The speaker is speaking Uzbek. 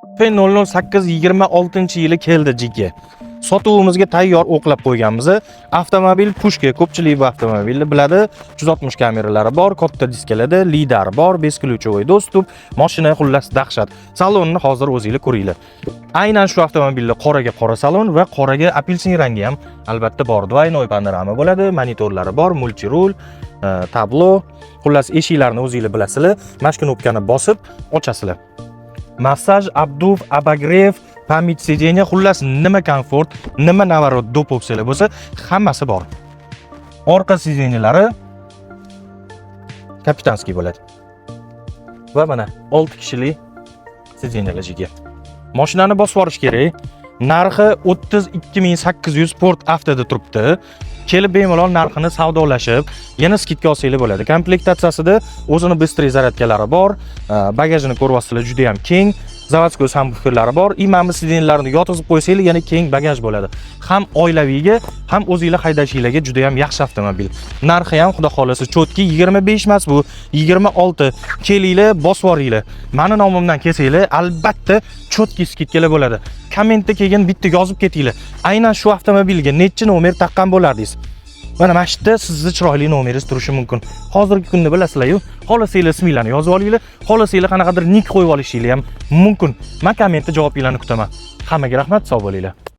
P008 26 yili keldi, jigi. Sotuvimizga tayyor, o'qlab qo'yganmiz. Avtomobil пушка, ko'pchilik bu avtomobilni biladi. 360 kameralari bor, katta diskalarda, lidar bor, бесключевой доступ, mashina xullas dahshat. Salonni hozir o'zinglar ko'ringlar. Aynan shu avtomobilda qoraga qora salon va qoraga apelsin rangi ham albatta bor. Двойной panorama bo'ladi, monitorlari bor, мультируль, tablo. Xullas, eshiklarni o'zinglar bilasizlar. Mana shu knopkani bosib ochasizlar. Massaj, обдув, обогрев, память сиденья, xullas nima komfort, nima наворот, доп opsiyalar bo'lsa, hammasi bor. Orqa сиденья lari капитанский bo'ladi. Va mana 6 kishilik сиденья lar, jiga. Mashinani bosib yuborish kerak. Narxi 32 800, Port Avtoda turibdi. Kelib bemalol narxini savdolashib, yana скидка olsanglar bo'ladi. Komplektatsiyasida o'zini быстрый зарядка lari bor, bagajini ko'ryapsizlar, juda ham keng, заводской сабвуфер lari bor. И mana bu сиденья larni yotqizib qo'ysanglar, yana keng bagaj bo'ladi. Ham oilaviyga, ham o'zinglar haydashinglarga juda ham yaxshi avtomobil. Narxi ham xudo xolasa чёткий 25 emas bu, 26. Kelinglar, bosib yuboringlar. Mani nomimdan kelsanglar, albatta чёткий скидка lar bo'ladi. Kommentda keyin bitta yozib ketinglar. Aynan shu avtomobilga necha nomer taqqan bo'lardingiz? Mana shu yerda sizni chiroyli nomeringiz turishi mumkin. Hozirgi kunda bilasizlar-yu, xohlasanglar isminglarni yozib olinglar, xohlasanglar qanaqadir ник qo'yib olishinglar ham mumkin. Men kommentda javobinglarni kutaman. Hammaga rahmat, sog' bo'linglar.